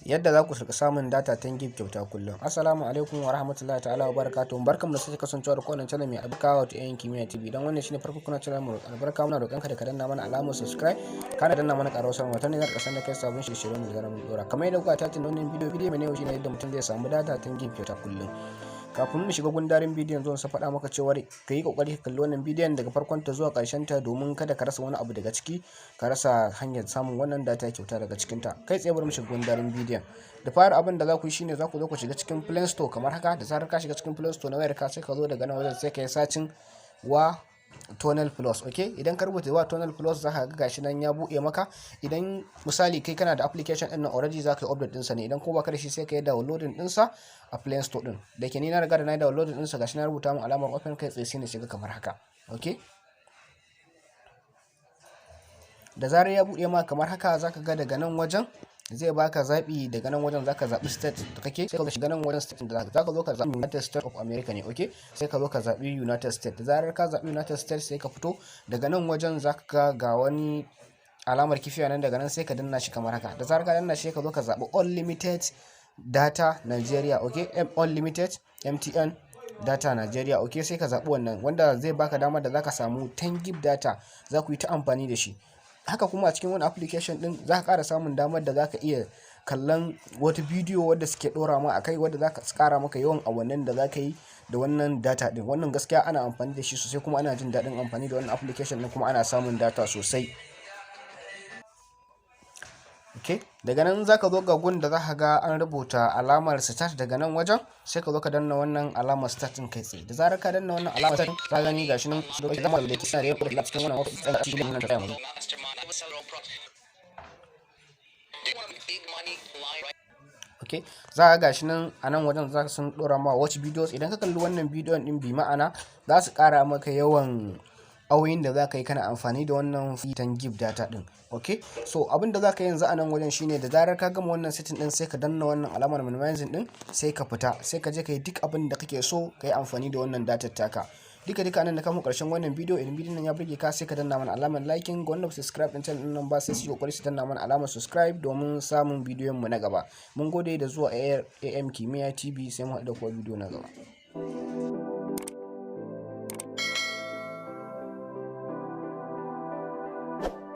Yadda za ku riƙa samun data 10 gig kyauta kullum. Assalamu alaikum wa rahmatullahi ta'ala wa barakatuhu. Barkanmu da sake kasancewa da kowane channel mai albarka, wato AN Kimiyya TV. Idan wannan shine farko kuna channel mu albarka, muna roƙon ka da ka danna mana alamar subscribe, kana danna mana ƙararrawar sanarwa, ta ne za ka san da kai sabon shirye-shiryen mu da zarar mun ɗora. Kamar yadda kuka title wannan bidiyo, mai yau shine yadda mutum zai samu data 10 gig kyauta kullum. Kafin mu shiga gundarin bidiyon, zuwan sa faɗa maka cewa ka yi ƙoƙari ka kalli wannan bidiyon daga farkon ta zuwa ƙarshen ta, domin kada ka rasa wani abu daga ciki, ka rasa hanyar samun wannan data kyauta daga cikin ta. Kai tsaye bari mu shiga gundarin bidiyon. Da fara, abin da za ku yi shine za ku zo ku shiga cikin Play Store kamar haka. Da zarar ka shiga cikin Play Store na wayar ka, sai ka zo daga nan wajen, sai ka yi searching wa Tunnel Plus. Okay, idan ka rubuta wa Tunnel Plus, za ka ga gashi nan ya buɗe maka. Idan misali kai kana da application ɗin nan already, za ka yi update ɗinsa ne. Idan ko baka da shi, sai ka yi downloading ɗinsa a Play Store ɗin. Da ke ni na riga da na yi downloading ɗinsa, gashi na rubuta min alamar open. Kai tsaye sai na shiga kamar haka. Okay, da zarar ya buɗe ma kamar haka, za ka ga daga nan wajen zai baka zaɓi. Daga nan wajen zaka zaɓi state da kake, sai ka shiga nan wajen state da zaka zo ka zaɓi United States of America ne. Okay, sai ka zo ka zaɓi United States. Da zarar ka zaɓi United States, sai ka fito. Daga nan wajen zaka ga ga wani alamar kifiya nan. Daga nan sai ka danna shi kamar haka. Da zarar ka danna shi, sai ka zo ka zaɓi unlimited data Nigeria. Okay, unlimited MTN data Nigeria. Okay, sai ka zaɓi wannan wanda zai baka damar da zaka samu 10 gig data, za ku yi ta amfani da shi. Haka kuma a cikin wani application din za ka ƙara samun damar da za ka iya kallon wata bidiyo wadda suke ɗora ma a kai, wadda za ka ƙara maka yawan awannin da za ka yi da wannan data din. Wannan gaskiya ana amfani da shi sosai, kuma ana jin daɗin amfani da wannan application din, kuma ana samun data sosai. Okay, daga nan za ka zo ga gun da za ka ga an rubuta alamar start. Daga nan wajen sai ka zo ka danna wannan alamar start din kai tsaye. Da zarar ka danna wannan alamar start, za ka gani gashi nan zama da ke suna da yawa cikin wannan office ɗin cikin wannan tsaya mu. Mastermind Do you want to make big money live right? Okay, za ka gashi nan a nan wajen za sun dora ma watch videos. Idan ka kalli wannan bidiyon din, bi ma'ana za su kara maka yawan awoyin da za ka yi kana amfani da wannan 10 gig data din. Okay, so abin da za ka yi yanzu a nan wajen shine, da zarar ka gama wannan setting din, sai ka danna wannan alamar minimizing din, sai ka fita, sai ka je ka yi duk abin da kake so ka yi amfani da wannan data taka. Duka duka nan da kamo karshen wannan bidiyo. Idan bidiyon nan ya burge ka, sai ka danna mana alamar liking. Ga wanda ba subscribe din channel din nan ba, sai su yi kokari su danna mana alamar subscribe domin samun bidiyon mu na gaba. Mun gode da zuwa AM Kimiyya TV. Sai mu haɗu da kuwa bidiyo na gaba.